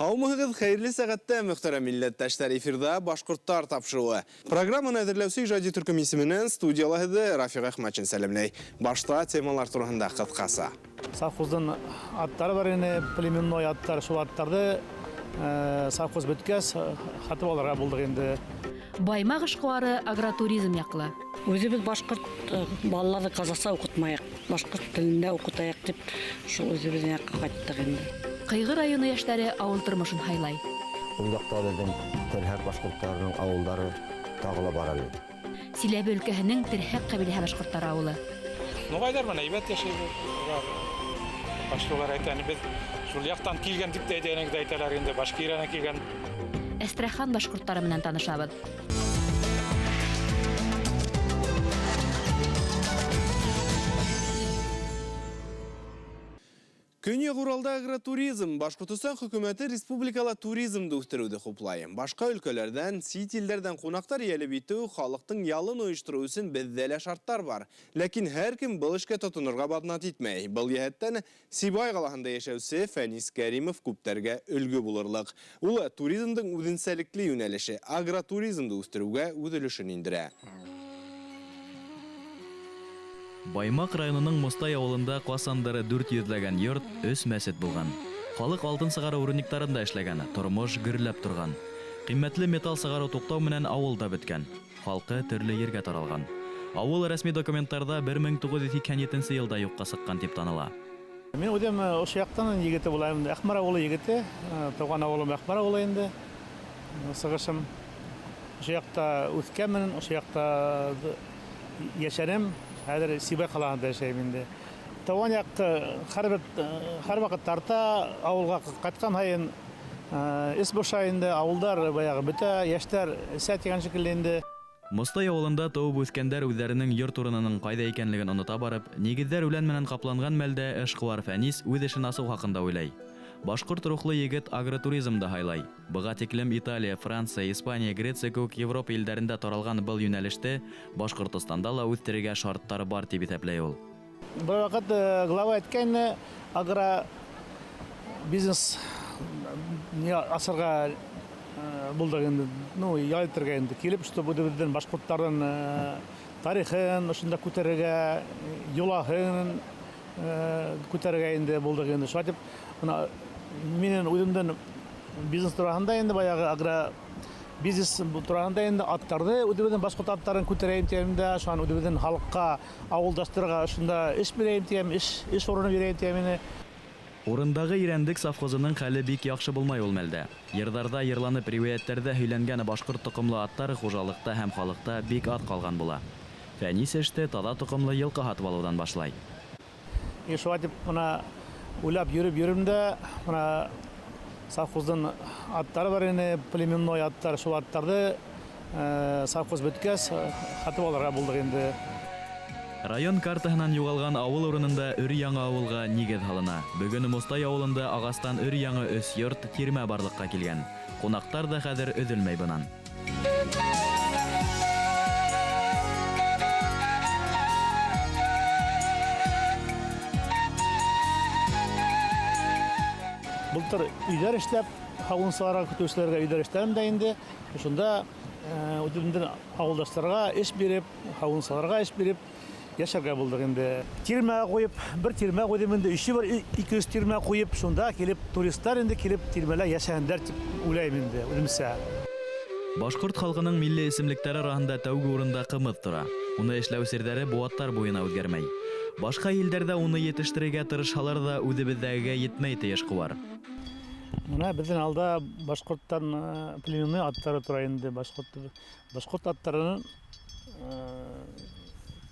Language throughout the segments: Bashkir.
Һаумыһығыҙ, хәйерле сәғәттә, мөхтәрәм милләттәштәр, эфирҙа Башҡорттар тапшырыуы. Программаны әҙерләүсе ижади төркөм исеменән студияла һеҙҙе Рафиҡ Әхмәтшин сәләмләй. Башта темалар тураһында ҡыҫҡаса. Совхоздың аттары бар ине, племенной аттар, шул аттарҙы совхоз бөткәс, һатып алырға булдыҡ инде. Баймаҡ эшҡыуары агротуризм яҡлы. Үҙебеҙ башҡорт балаларҙы ҡаҙаҡса уҡытмайыҡ, башҡорт телендә уҡытайыҡ тип шул үҙебеҙҙең яҡҡа ҡайттыҡ инде. Ҡыйғы районы йәштәре ауыл тормошон һайлай. Ул яҡта беҙҙең Терһәк башҡорттарының ауылдары тағы ла бар әле. Силәбе өлкәһенең Терһәк ҡәбиләһе башҡорттары ауылы. Нуғайҙар менән әйбәт йәшәйбеҙ. Улар башҡалар әйтә, беҙ шул яҡтан килгән тип тә әйтәләр инде, Башкириянан килгән. Әстрәхан башҡорттары менән танышабыҙ. Көньяҡ Уралда агротуризм. Башҡортостан хөкүмәте республикала туризмды үҫтереүҙе хуплай. Башҡа өлкәләрҙән, сит илдәрҙән ҡунаҡтар йәлеп итеү, халыҡтың ялын ойоштороу өсөн беҙҙә лә шарттар бар. Ләкин һәр кем был эшкә тотонорға баҙнат итмәй. Был йәһәттән Сибай ҡалаһында йәшәүсе Фәнис Кәримов күптәргә өлгө булырлыҡ. Ул туризмдың үҙенсәлекле йүнәлеше агротуризмды үҫтереүгә үҙ өлөшөн индерә. Баймаҡ районының Мостай ауылында ҡасандыр 400-ләгән йорт, 3 мәсет булған. Халыҡ алтын сығарыу рудниктарында эшләгән, тормош гөрләп торған. Ҡиммәтле металл сығарыу туҡтау менән ауыл да бөткән. Халҡы төрлө ергә таралған. Ауыл рәсми документтарҙа 1987 йылда юҡҡа сыҡҡан тип таныла. Мин үҙем ошо яҡтан егете булайым, Әхмәр ауылы егете, тыуған ауылым Әхмәр ауылы инде. Сығышым ошо яҡта үҫкәнмен, ошо яҡта йәшәнем. Хәҙер Сибай ҡалаһында йәшәйем инде. Тыуған яҡты һәр ваҡыт тарта, ауылға ҡайтҡан һайын эс бошай инде, ауылдар баяғы бөтә, йәштәр эсә тигән шикелле инде. Мостай ауылында тыуып үҫкәндәр үҙҙәренең йорт урынының ҡайҙа икәнлеген онота барып, нигеҙҙәр үлән менән ҡапланған мәлдә эшҡыуар Фәнис үҙ эшен асыу хаҡында уйлай. Башҡорт рухлы егет агротуризмды һайлай. Быға тиклем Италия, Франция, Испания, Греция кеүек Европа илдәрендә таралған был йүнәлеште Башҡортостанда ла үҫтерергә шарттар бар тип иҫәпләй ул. Бер ваҡыт глава әйткәйне, агро бизнес асырға булдыҡ инде, ну, ял итергә инде. Килеп, чтобы үҙебеҙҙең башҡорттарҙың тарихын ошонда күтәрергә, йолаһын күтәрергә инде булдыҡ инде. Шулай итеп, бына минең үҙемдең бизнес тураһында инде, баяғы агро бизнес тураһында инде аттарҙы, үҙебеҙҙең башҡорт аттарын күтәрәйем тием дә, шунан үҙебеҙҙең халыҡҡа, ауылдаштарға ошонда эш бирәйем тием, эш урыны бирәйем тием ине. Урындағы Ирәндек совхозының хәле бик яҡшы булмай ул мәлдә. Йырҙарҙа йырланып, риүәйәттәрҙә һөйләнгән башҡорт тоҡомло аттар хужалыҡта һәм халыҡта бик аҙ ҡалған була. Фәнис эште таҙа тоҡомло йылҡы һатып алыуҙан башлай. И шулай тип бына уйлап йөрөп йөрөм дә, бына совхоздың аттары бар ине, племенной аттар, шул аттарҙы совхоз бөткәс, һатып алырға булдыҡ инде. Район картаһынан юғалған ауыл урынында өр-яңы ауылға нигеҙ һалына. Бөгөн Мостай ауылында ағастан өр-яңы 3 йорт тирмә барлыҡҡа килгән. Ҡунаҡтар ҙа хәҙер өҙөлмәй бынан. Былтыр өйҙәр эшләп, һауынсыларға, көтөүселәргә өйҙәр эшләнем дә инде. Шунда үҙемдең ауылдаштарға эш биреп, һауынсыларға эш биреп йәшәргә булдыҡ инде. Тирмә ҡуйып, бер тирмә ҡуйҙым инде, өсө бер ике өс тирмә ҡуйып, шунда килеп туристар инде килеп тирмәлә йәшәһендәр тип уйлайым инде үҙемсә. Башҡорт халҡының милли эсемлектәре араһында тәүге урында ҡымыҙ тора. Уны эшләү серҙәре быуаттар буйына үҙгәрмәй. Башҡа илдәрҙә уны етештерергә тырышһалар ҙа үҙебеҙҙәгегә етмәй ти эшҡыуар. Бына беҙҙең алда башҡорттан племенной аттары тора инде. Башҡорт аттарының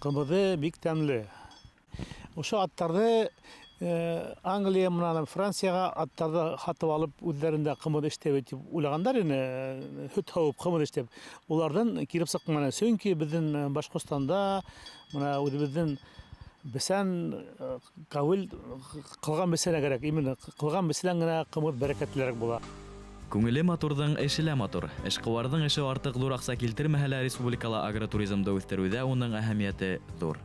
ҡымыҙы бик тәмле. Ошо аттарҙы Англия менән Францияға аттарҙы һатып алып үҙҙәрендә ҡымыҙ эшләп тип уйлағандар ине, һөт һауып ҡымыҙ эшләп. Уларҙан килеп сыҡманы, сөнки беҙҙең Башҡортостанда бына үҙебеҙҙең бесән ҡәүел ҡылған бесәнә кәрәк, именно ҡылған бесәнән генә ҡымыҙ бәрәкәтлерәк була. Күңеле матурҙың эше лә матур. Эшҡыуарҙың эше артыҡ ҙур аҡса килтермәһә лә республикала агротуризмды үҫтереүҙә уның әһәмиәте ҙур.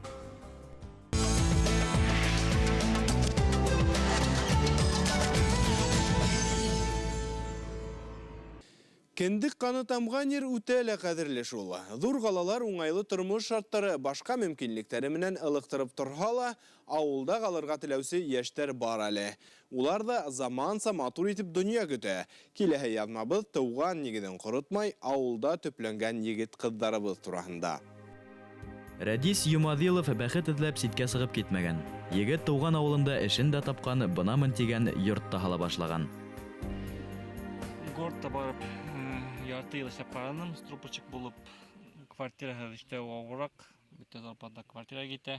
Кендек ҡаны тамған ер үтә лә ҡәҙерле шул. Ҙур ҡалалар уңайлы тормош шарттары, башҡа мөмкинлектәре менән ылыҡтырып торһа ла, ауылда ҡалырға теләүсе йәштәр бар әле. Улар ҙа заманса матур итеп донъя көтә. Киләһе яҙмабыҙ тыуған нигеҙен ҡоротмай, ауылда төпләнгән егет-ҡыҙҙарыбыҙ тураһында. Рәдис Йомаҙилов бәхет эҙләп ситкә сығып китмәгән. Егет тыуған ауылында эшен дә тапҡан, бынамын тигән йорт та һала башлаган. Городта барып ярты йыл эшләп ҡараным, стружочек булып квартираһыҙ эшләү ауырыраҡ, бөтә зарплата квартираға китә.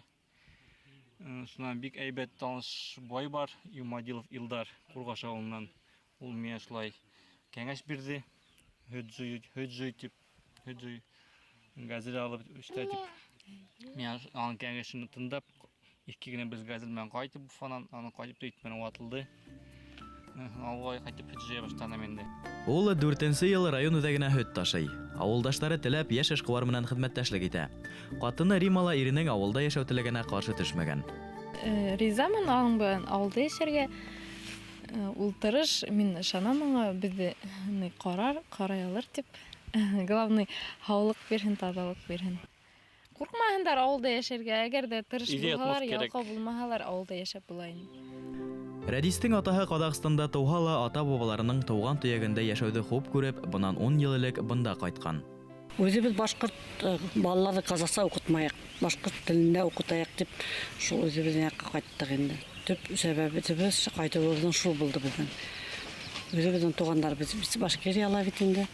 Шунан бик әйбәт таныш бай бар, Юмадилов Илдар, Ҡурғаш ауылынан. Ул миңә шулай кәңәш бирҙе. Һөт жый, һөт жый тип, һөт жый, газель алып эшлә тип. Мин аның кәңәшен тыңдап, иҫке генә без газель менән ҡайтып Уфанан, аны ҡайтып та ит менән ватылды. Ауылға ҡайтып һөт жыя башланым инде. Ул дүртенсе йыл район үҙәгенә һөт ташый. Ауылдаштары теләп йәш эшҡыуар менән хеҙмәттәшлек итә. Ҡатыны Рима ла иренең ауылда йәшәү теләгенә ҡаршы төшмәгән. Ризамын аның белән ауылда йәшәргә. Ул тырыш, мин ышанам аңа, беҙҙе ни ҡарар, ҡарай алыр тип. Главный һаулыҡ бирһен, таҙалыҡ бирһен. Ҡурҡмаһындар ауылда йәшәргә, әгәр ҙә тырыш Өйҙә ятмаҫ булһалар, кәрәк. ялҡау булмаһалар, ауылда йәшәп була инде. Рәдистең атаһы Ҡаҙағстанда тыуһа ла, ата-бабаларының тыуған төйәгендә йәшәүҙе хуп күреп, бынан ун йыл элек бында ҡайтҡан. Үҙебеҙ башҡорт балаларҙы ҡаҙаҡса уҡытмайыҡ, башҡорт телендә уҡытайыҡ тип шул үҙебеҙҙең яҡҡа ҡайттыҡ инде. Төп сәбәбебеҙ ҡайтыуыбыҙҙың шул булды беҙҙең. Үҙебеҙҙең туғандарыбыҙ Башкирияла бит инде.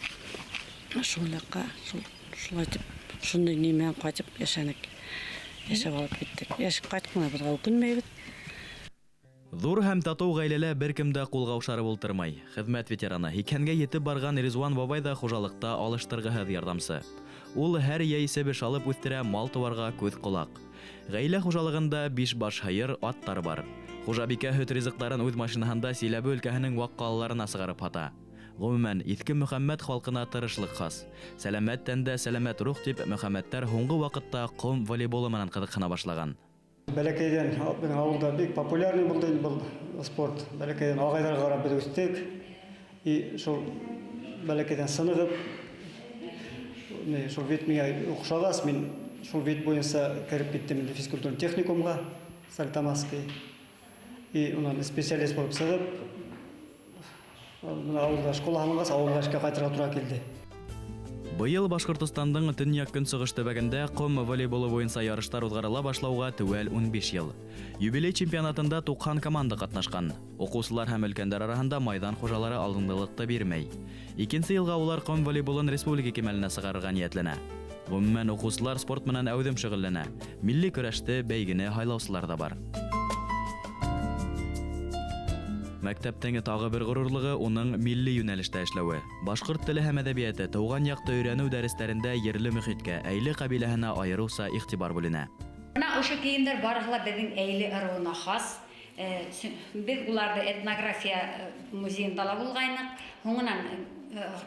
Шул яҡҡа, шул, шулай итеп, шундай ни менән ҡайтып йәшәнек. Йәшәп алып киттек. Йәшәп ҡайтҡаныбыҙға үкенмәйбеҙ. Ҙур һәм татыу ғаиләлә бер кем дә ҡул ҡаушырып ултырмай. Хеҙмәт ветераны, һикһәнгә етеп барған Ризуан бабай ҙа хужалыҡта алыштырғыһыҙ ярҙамсы. Ул һәр йәй себеш алып үҫтерә, мал-тыуарға күҙ ҡолаҡ. Ғаилә хужалығында биш баш һыйыр, аттар бар. Хужабикә һөт ризыҡтарын үҙ машинаһында Силәбе өлкәһенең ваҡ ҡалаларына сығарып һата. Ғөмүмән, Иҫке Мөхәммәт халҡына тырышлыҡ хас. Сәләмәт тәндә сәләмәт рух тип мөхәммәттәр һуңғы ваҡытта ҡом волейболы менән ҡыҙыҡһына башлаған. Бәләкәйҙән беҙҙең ауылда бик популярный булды инде был спорт. Бәләкәйҙән ағайҙарға ҡарап беҙ үҫтек. И шул бәләкәйҙән сынығып, шул вид миңә оҡшағас, мин шул вид буйынса кереп киттем инде физкультурный техникумға, Стәрлетамакский. И унан специалист булып сығып, бына ауылда школа һалынғас, ауылға эшкә ҡайтырға тура килде. Быйыл Башҡортостандың төньяҡ-көнсығыш төбәгендә ҡом волейболы буйынса ярыштар уҙғарыла башлауға теүәл 15 йыл. Юбилей чемпионатында 90 команда ҡатнашҡан. Уҡыусылар һәм өлкәндәр араһында майҙан хужалары алдынғылыҡты бирмәй. Икенсе йылға улар ҡом волейболын республика кимәленә сығарырға ниәтләнә. Ғөмүмән, уҡыусылар спорт менән әүҙем шөғөлләнә. Милли көрәште, бәйгене һайлаусылар ҙа бар. Мәктәптең тағы бер ғорурлығы уның милли йүнәлештә эшләүе. Башҡорт теле һәм әҙәбиәте тыуған яҡты өйрәнеү дәрестәрендә ерле мөхиткә, Әйле ҡәбиләһенә айырыуса иғтибар бүленә. Бына ошо кейемдәр барыһы ла беҙҙең Әйле ырыуына хас. Беҙ уларҙы этнография музейында ла булғайныҡ. Һуңынан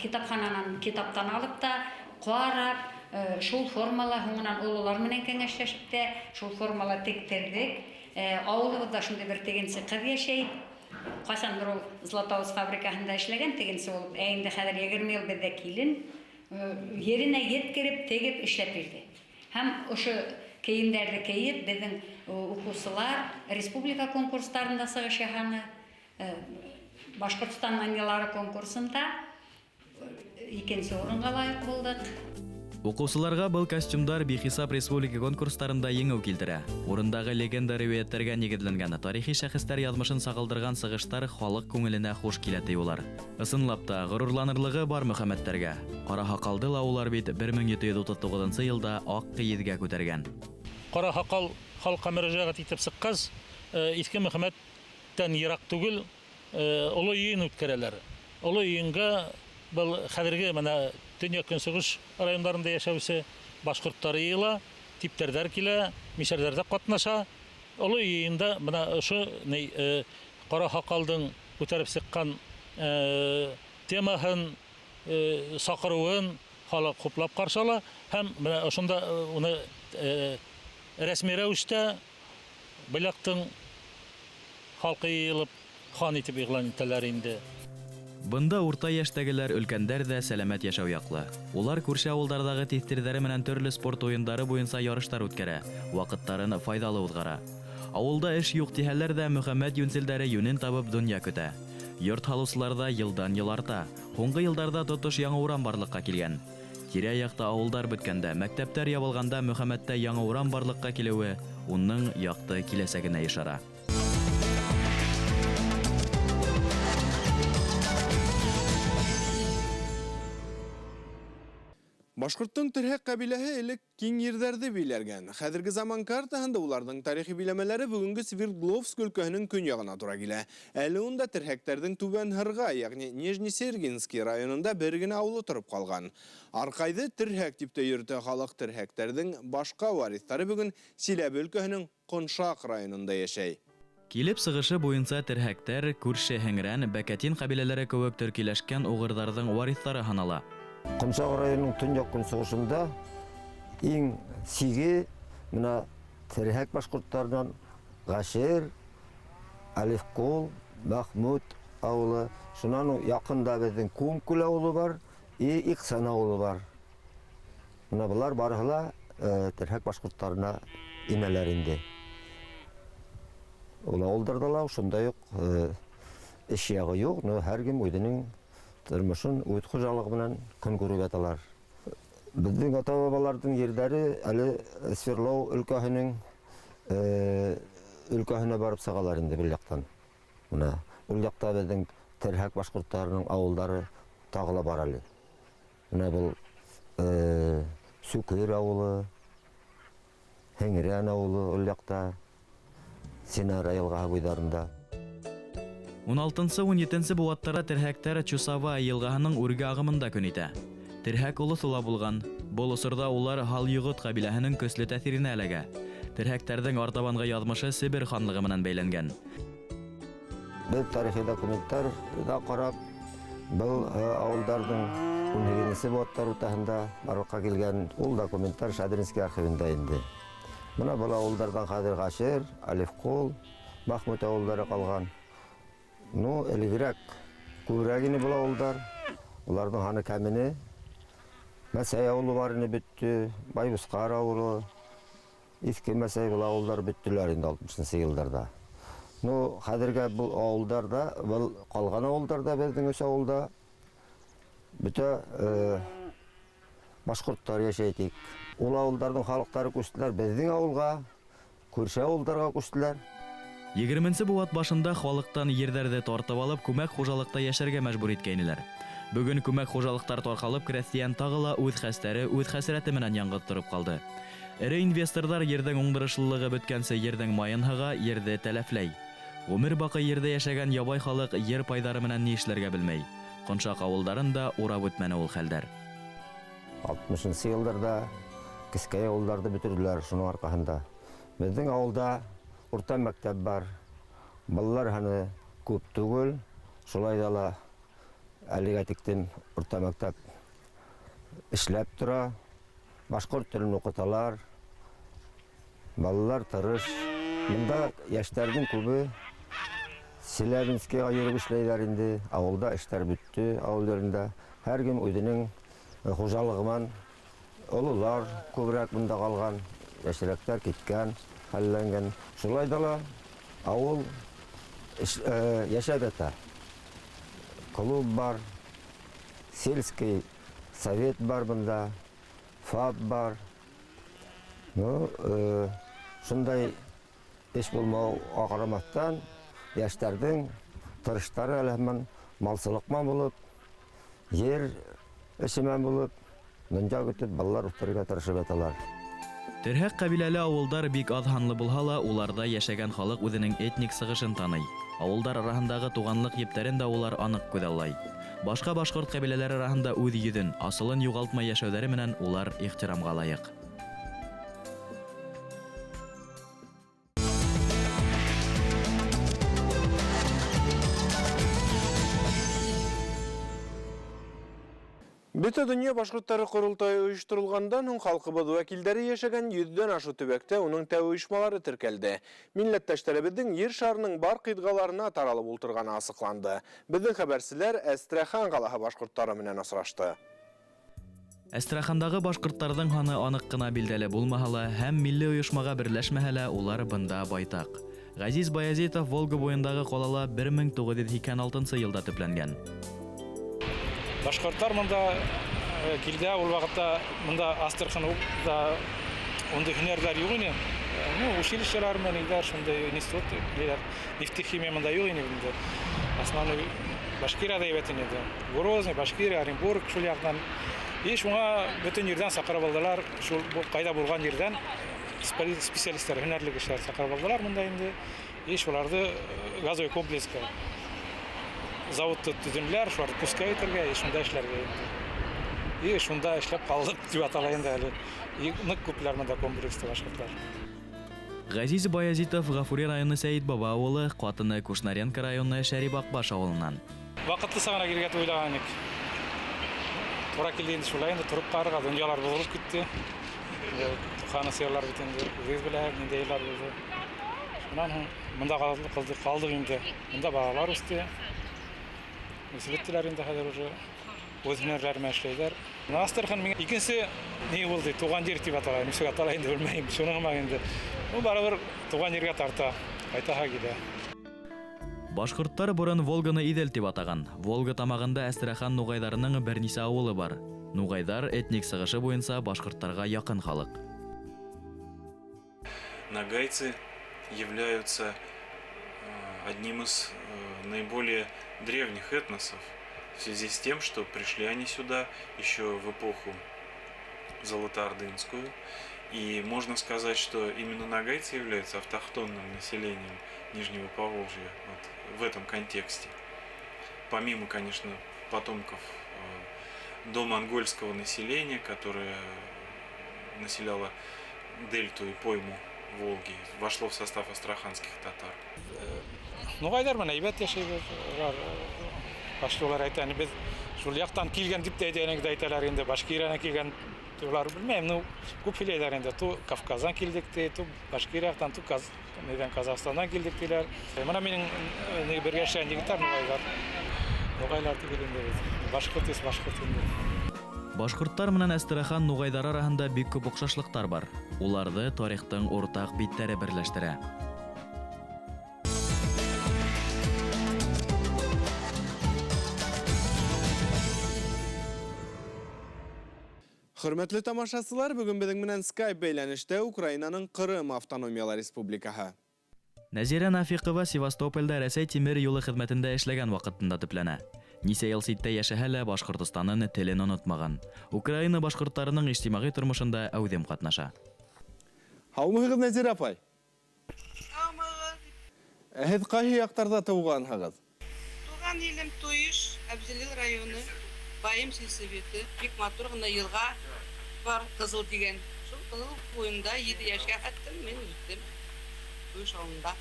китапхананан китаптан алып та ҡарап, шул формала һуңынан ололар менән кәңәшләшеп тә шул формала тектерҙек. Ауылыбыҙҙа шундай бер тегенсе ҡыҙ йәшәй. Ҡасандыр ул Златоуст фабрикаһында эшләгән тегенсе булып, ә инде хәҙер 20 йыл беҙҙә килен, еренә еткереп, тегеп эшләп бирҙе. Һәм ошо кейемдәрҙе кейеп, беҙҙең уҡыусылар республика конкурстарында сығыш яһаны, Башҡортостан нанилары конкурсында икенсе урынға лайыҡ булдыҡ. Уҡыусыларға был костюмдар бихисап республика конкурстарында еңеү килтерә. Урындағы легенда риүәйәттәргә нигеҙләнгән тарихи шәхестәр яҙмышын сағылдырған сығыштар халыҡ күңеленә хуш килә ти улар. Ысынлап та, ғорурланырлығы бар мөхәммәттәргә. Ҡара һаҡалды ла улар бит 1739 йылда аҡ кейеҙгә күтәргән. Ҡара һаҡал халыҡҡа мөрәжәғәт итеп сыҡҡас, Иҫке Мөхәммәттән йыраҡ түгел, оло йыйын үткәрәләр. Оло йыйынға был хәҙерге бына төньяҡ-көнсығыш райондарында йәшәүсе башҡорттар йыйыла, типтәрҙәр килә, мишәрҙәр ҙә ҡатнаша. Оло йыйында бына ошо ҡара һаҡалдың күтәреп сыҡҡан темаһын, саҡырыуын халыҡ хуплап ҡаршы ала һәм бына ошонда уны рәсми рәүештә Быляҡтың халҡы йыйылып хан итеп иғлан итәләр инде. Бында урта йәштәгеләр, өлкәндәр ҙә сәләмәт йәшәү яҡлы. Улар күрше ауылдарҙағы тиҫтерҙәре менән төрлө спорт уйындары буйынса ярыштар үткәрә, ваҡыттарын файҙалы уҙғара. Ауылда эш юҡ тиһәләр ҙә, Мөхәммәт йүнселдәре йүнен табып донъя көтә. Йорт һалыусылар ҙа йылдан-йыл арта. Һуңғы йылдарҙа тотош яңы урам барлыҡҡа килгән. Тирә-яҡта ауылдар бөткәндә, мәктәптәр ябылғанда Мөхәммәттә яңы урам барлыҡҡа килеүе уның яҡты киләсәгенә ишара. Башҡорттоң терһәк ҡәбиләһе элек киң ерҙәрҙе биләргән. Хәҙерге заман картаһында уларҙың тарихи биләмәләре бөгөнгө Свердловск өлкәһенең көньяғына тура килә. Әле унда терһәктәрҙең Түбән Һырға, йәғни Нижнесергинский районында бер генә ауылы тороп ҡалған. Арҡайҙы терһәк тип тә йөрөтә халыҡ. Терһәктәрҙең башҡа вариҫтары бөгөн Силәбе өлкәһенең Ҡоншаҡ районында йәшәй. Килеп сығышы буйынса терһәктәр күрше Һеңрән, Бәкәтин ҡәбиләләре кеүек төркиләшкән уғырҙарҙың вариҫтары һанала. Ҡоншаҡ районының төньяҡ көнсығышында иң сиге мына терһәк башҡорттарынан Ғәшир, Әлифҡол, Мәхмүт ауылы. Шунан яҡында беҙҙең Кумкүл ауылы бар и Иҡсан ауылы бар. Мына былар барыһы ла терһәк башҡорттарына инәләр инде. Ул ауылдарҙа ла шундай уҡ эш яғы юҡ, но һәр кем үҙенең тормошон үҙ хужалығы менән көн күреп яталар. Беҙҙең ата-бабаларҙың ерҙәре әле Свердлов өлкәһенең өлкәһенә барып сығалар инде был яҡтан. Мына ул яҡта беҙҙең терһәк башҡорттарының ауылдары тағы ла бар әле. Мына был Сүкер ауылы, Һеңрән ауылы ул яҡта, Синара йылғаһы буйҙарында. Ун алтынсы, ун етенсе быуаттарҙа терһәктәр Чусова йылғаһының үрге ағымында көн итә. Терһәк олоҫо ла булған. Был осорҙа улар Һалйоғот ҡәбиләһенең көслө тәьҫиренә эләгә. Терһәктәрҙең артабанғы яҙмышы Себер ханлығы менән бәйләнгән. Беҙ тарихи документтарҙа ҡарап, был ауылдарҙың ун һигеҙенсе быуаттар уртаһында барлыҡҡа килгән ул документтар Шадринский архивында инде. Мына был ауылдарҙан хәҙер Ғәшир, Әлифҡол, Мәхмүт ауылдары ҡалған. Ну, элегерәк күберәк ине был ауылдар. Уларҙың һаны кәмене. Мәсәй ауылы бар ине, бөттө. Байбусҡар ауылы, Иҫке Мәсәй, был ауылдар бөттөләр инде алтмышынсы йылдарҙа. Ну, хәҙергә был ауылдарҙа, был ҡалған ауылдарҙа, беҙҙең өс ауылда бөтә башҡорттар йәшәй тик. Ул ауылдарҙың халыҡтары күстеләр беҙҙең ауылға, күрше ауылдарға күстеләр. Егерменсе быуат башында халыҡтан ерҙәрҙе тартып алып, күмәк хужалыҡта йәшәргә мәжбүр иткәйнеләр. Бөгөн күмәк хужалыҡтар тарҡалып, крәҫтиән тағы ла үҙ хәстәре, үҙ хәсрәте менән яңғыҙ тороп ҡалды. Эре инвесторҙар ерҙең уңдырышлылығы бөткәнсе ерҙең майын һыға, ерҙе тәләфләй. Ғүмер баҡый ерҙә йәшәгән ябай халыҡ ер пайҙары менән ни эшләргә белмәй. Ҡоншаҡ ауылдарын да урап үтмәне ул хәлдәр. Алтмышынсы йылдарҙа кескәй ауылдарҙы бөтөрҙөләр шуның арҡаһында. Беҙҙең ауылда урта мәктәп бар. Балалар һаны күп түгел, шулай ҙа ла әлегә тиклем урта мәктәп эшләп тора. Башҡорт телен уҡыталар. Балалар тырыш. Бында йәштәрҙең күбе Челябинскиға йөрөп эшләйҙәр инде. Ауылда эштәр бөттө, ауыл ерендә. Һәр кем үҙенең хужалығы менән, ололар күберәк бында ҡалған, йәшерәктәр киткән, хәлләнгән. Шулай ҙа ла ауыл йәшәп ята. Клуб бар, сельский совет бар бында, ФАП бар. Ну, шундай эш булмауға ҡарамаҫтан, йәштәрҙең тырыштары әле һаман малсылыҡ менән булып, ер эше менән булып, донъя көтөп, балалар үҫтерергә тырышып яталар. Терһәк ҡәбиләле ауылдар бик аҙ һанлы булһа ла, уларҙа йәшәгән халыҡ үҙенең этник сығышын таный. Ауылдар араһындағы туғанлыҡ ептәрен дә улар аныҡ күҙаллай. Башҡа башҡорт ҡәбиләләре араһында үҙ йөҙөн, асылын юғалтмай йәшәүҙәре менән улар ихтирамға лайыҡ. Бөтә донъя башҡорттары ҡоролтайы ойошторолғандан һуң халҡыбыҙ вәкилдәре йәшәгән 100-дән ашыу төбәктә уның тәү ойошмалары теркәлде. Милләттәштәребеҙҙең ер шарының бар ҡитғаларына таралып ултырғаны асыҡланды. Беҙҙең хәбәрселәр Әстрәхан ҡалаһы башҡорттары менән осрашты. Әстрахандағы башҡорттарҙың һаны аныҡ ҡына билдәле булмаһа ла һәм милли ойошмаға берләшмәһә лә, улар бында байтаҡ. Ғәзиз Баязитов Волга буйындағы ҡалала 1986 йылда төпләнгән. Башҡорттар мында килде, ул ваҡытта мында Астраханда ундай һөнәрҙәр юҡ ине. Ну, училищелар менән илдәр, шундай институт, ниләр, нефтехимия мында юҡ ине инде. Основной Башкирияда әйбәт ине инде. Грозный, Башкирия, Оренбург шул яҡтан. И шуңа бөтөн ерҙән саҡырып алдылар, шул ҡайҙа булған ерҙән специалисттар, һөнәрле кешеләр саҡырып алдылар мында инде. И шуларҙы газовый комплекска заводты төҙөнөләр, шуларҙы пускай итергә, и шунда эшләргә инде. И шунда эшләп ҡалдыҡ тип атала инде әле. И ныҡ күпләр мында комплекста башҡорттар. Ғәзиз Баязитов Ғафури районы Сәйетбаба ауылы, ҡатыны Кушнаренко районы Шәрибаҡбаш ауылынан. Ваҡытлыса ғына килергә тип уйлаған инек. Тура килде инде шулай инде, тороп ҡарарға, донъялар боҙолоп китте. Туҡһанынсы йылдар бит инде, үҙегеҙ беләһегеҙ, ниндәй йылдар булды. Шунан һуң мында ҡалдыҡ инде. Мында балалар үҫте. Үҫеп бөттөләр инде хәҙер уже. Үҙ һөнәрҙәре менән эшләйҙәр. Астрахань миңә икенсе ни булды, туған ер тип атала, нисек атала инде белмәйем. Шуның һымаҡ инде. Ул барыбер туған ергә тарта, ҡайтаһа килә. Башҡорттар борон Волганы Иҙел тип атаған. Волга тамағында Әстрәхан нуғайҙарының бер нисә ауылы бар. Нуғайҙар этник сығышы буйынса башҡорттарға яҡын халыҡ. Ногайцы являются одним из наиболее древних этносов в связи с тем, что пришли они сюда еще в эпоху Золотоордынскую. И можно сказать, что именно ногайцы являются автохтонным населением Нижнего Поволжья в этом контексте. Помимо, конечно, потомков домонгольского населения, которое населяло дельту и пойму Волги, вошло в состав астраханских татар. Нуғайҙар менән әйбәт йәшәйбеҙ. Улар башҡалар әйтә, беҙ шул яҡтан килгән тип тә әйтәләр инде, Башкириянан килгән улар белмәйем, ну, күп һөйләйҙәр инде, ту Кавказдан килдек ти, ту Башкирия яҡтан, ту нейҙән, Казахстандан килдек тиләр. Мына минең бергә эшләгән егеттәр нуғайҙар. Нуғайлар түгел инде бит. Башҡорт ис башҡорт инде. Башҡорттар менән Әстрәхан нуғайҙары араһында бик күп оҡшашлыҡтар бар. Уларҙы тарихтың уртаҡ биттәре берләштерә. Хөрмәтле тамашасылар, бөгөн беҙҙең менән Skype бәйләнештә Украинаның Ҡырым Автономиялы Республикаһы. Нәзирә Нафиҡова Севастопольдә Рәсәй тимер юлы хеҙмәтендә эшләгән ваҡытында төпләнә. Нисә йыл ситтә йәшәһә лә Башҡортостанын телен онотмаған. Украина башҡорттарының ижтимағи тормошонда әүҙем ҡатнаша. Һаумыһығыҙ, Нәзирә апай? Һаумыһығыҙ. Һеҙ ҡайһы яҡтарҙа тыуғанһығыҙ? Тыуған илем Туйыш, Әбзелил районы, Байым сельсоветы. Бик матур ғына йылға бар, Ҡыҙыл тигән. Шул Ҡыҙыл буйында 7 йәшкә хәттем, мин үҫтем Туйыш ауылында.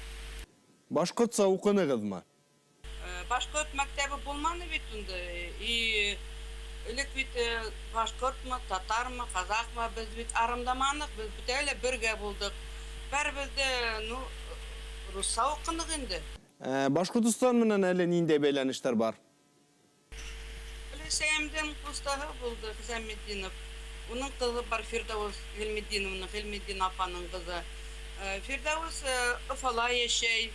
Башҡортса уҡынығыҙмы? Башҡорт мәктәбе булманы бит унда. И элек бит башҡортмы, татармы, ҡаҙаҡмы, беҙ бит арымдаманыҡ, беҙ бөтәһе лә бергә булдыҡ. Бәребеҙ ҙә, ну, русса уҡыныҡ инде. Башҡортостан менән әле ниндәй бәйләнештәр бар? Өләсәйемдең ҡустаһы булды Хисаметдинов. Уның ҡыҙы бар Фирҙәүес Ғилметдиновна, Ғилметдин апаның ҡыҙы. Фирҙәүес Өфөлә йәшәй.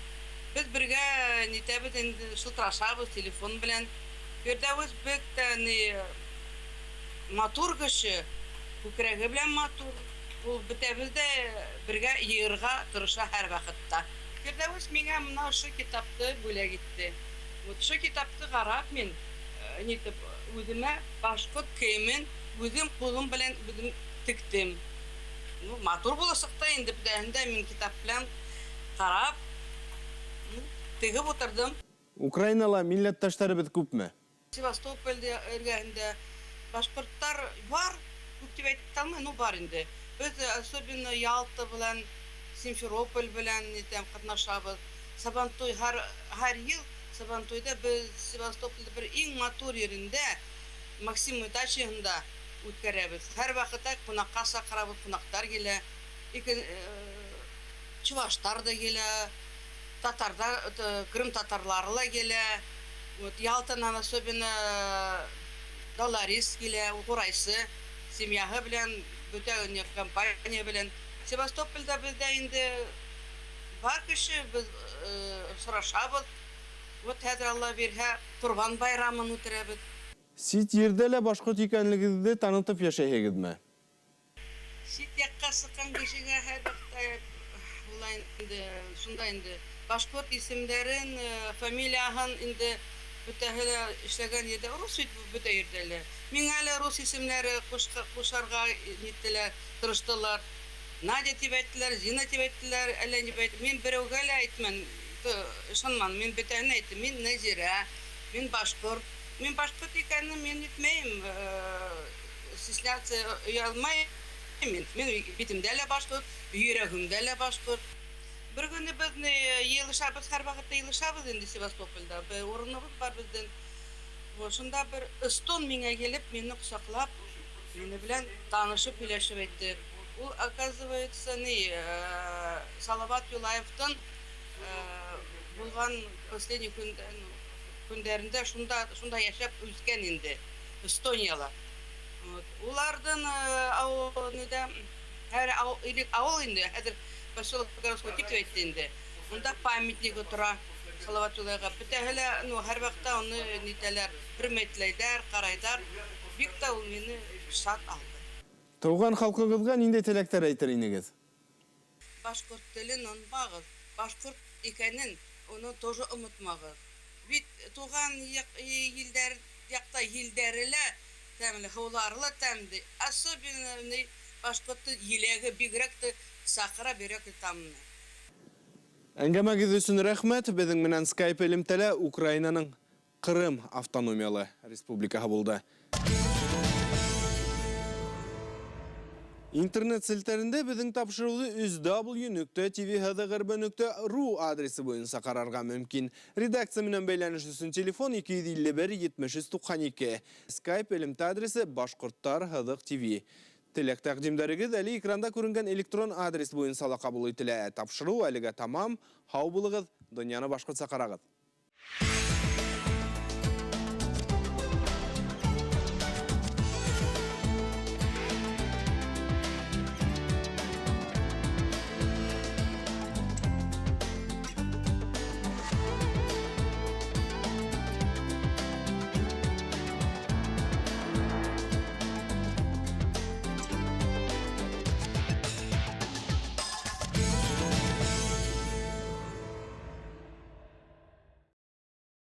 Беҙ бергә нитәбеҙ инде, шылтырашабыҙ телефон белән. Фирҙәүес бик тә ни матур кеше, күкрәге белән матур. Ул бөтәбеҙ ҙә бергә йыйырға тырыша һәр ваҡытта. Фирҙәүес миңә мына ошо китапты бүләк итте. Вот ошо китапты ҡарап мин нитеп үҙемә башҡорт кейемен үҙем ҡулым белән үҙем тектем. Ну, матур буласаҡ та инде, бөтәһен дә мин китап белән ҡарап, ну, тегеп ултырҙым. Украинала милләттәштәребеҙ күпме? Севастополь эргәһендә башҡорттар бар, күп тип әйтеп тә алмайым, но бар инде. Беҙ особенно Ялта белән, Симферополь белән нитәм ҡатнашабыҙ. Сабантуй һәр йыл Сабантуйҙа беҙ Севастопольдә бер иң матур ерендә Максим дачаһында үткәрәбеҙ. Һәр ваҡытта ҡунаҡҡа саҡырабыҙ, ҡунаҡтар килә. Чуваштар ҙа килә, татарҙар, Ҡырым татарлары ла килә. Вот Ялтанан особенно Доларис килә, ҡурайсы, семьяһы белән, бөтә компания белән. Севастопольдә беҙҙә инде бар кеше, беҙ осрашабыҙ. Вот хәҙер Алла бирһә, Ҡорбан байрамын үткәрәбеҙ. Сит ерҙә лә башҡорт икәнлегегеҙҙе танытып йәшәйһегеҙме? Сит яҡҡа сыҡҡан кешегә һәр ваҡытта була инде, шунда инде башҡорт исемдәрен, фамилияһын инде бөтәһе лә эшләгән ерҙә, рус бит бөтә ерҙә лә. Миңә лә рус исемдәре ҡушарға ниттеләр, тырыштылар. Надя тип әйттеләр, Зина тип әйттеләр, әллә ни әйттеләр. Мин берәүгә лә әйтмәнем, ышанманым. Мин бөтәһенә әйттем. Мин Нәзирә, мин башҡорт. Мин башҡорт икәнен мин нитмәйем, стесняться оялмайым мин. Мин битемдә лә башҡорт, йөрәгемдә лә башҡорт. Бер көнне беҙ йыйылышабыҙ, һәр ваҡытта йыйылышабыҙ инде Севастопольдә. Бер урыныбыҙ бар беҙҙең. Шунда бер эстон миңә килеп, мине ҡосаҡлап, мине белән танышып һөйләшеп әйтте. Ул, оказывается, ни, Салават Юлаевтың булған последний көндәрендә шунда йәшәп үҫкән инде, Эстонияла. Вот. Уларҙың ауыл ниҙә, һәр элек ауыл инде, хәҙер поселок городской тип әйтте инде. Унда памятнигы тора Салават Юлаевҡа. Бөтәһе лә, ну, һәр ваҡытта уны нитәләр, хөрмәтләйҙәр, ҡарайҙар. Бик тә ул мине шат алды. Тыуған халҡығыҙға ниндәй теләктәр әйтер инегеҙ? Башҡорт телен онотмағыҙ, башҡорт икәнен уны тоже онотмағыҙ. Бит туған илдәр, яҡта елдәре лә тәмле, һыулары ла тәмле. Особенно башҡорттың еләге бигерәк тә саҡыра, бигерәк тә тамлы. Әңгәмәгеҙ өсөн рәхмәт. Беҙҙең менән Skype элемтәлә Украинаның Ҡырым автономиялы республикаһы булды. Интернет селтәрендә беҙҙең тапшырыуҙы өс W нөктә T V H D G R B нөктә ru адресы буйынса ҡарарға мөмкин. Редакция менән бәйләнеш өсөн телефон 251 73 92. Skype элемтә адресы Башҡорттар һыҙыҡ TV. Теләк тәҡдимдәрегеҙ әле экранда күренгән электрон адрес буйынса ла ҡабул ителә. Тапшырыу әлегә тамам. Һау булығыҙ, донъяны башҡортса ҡарағыҙ.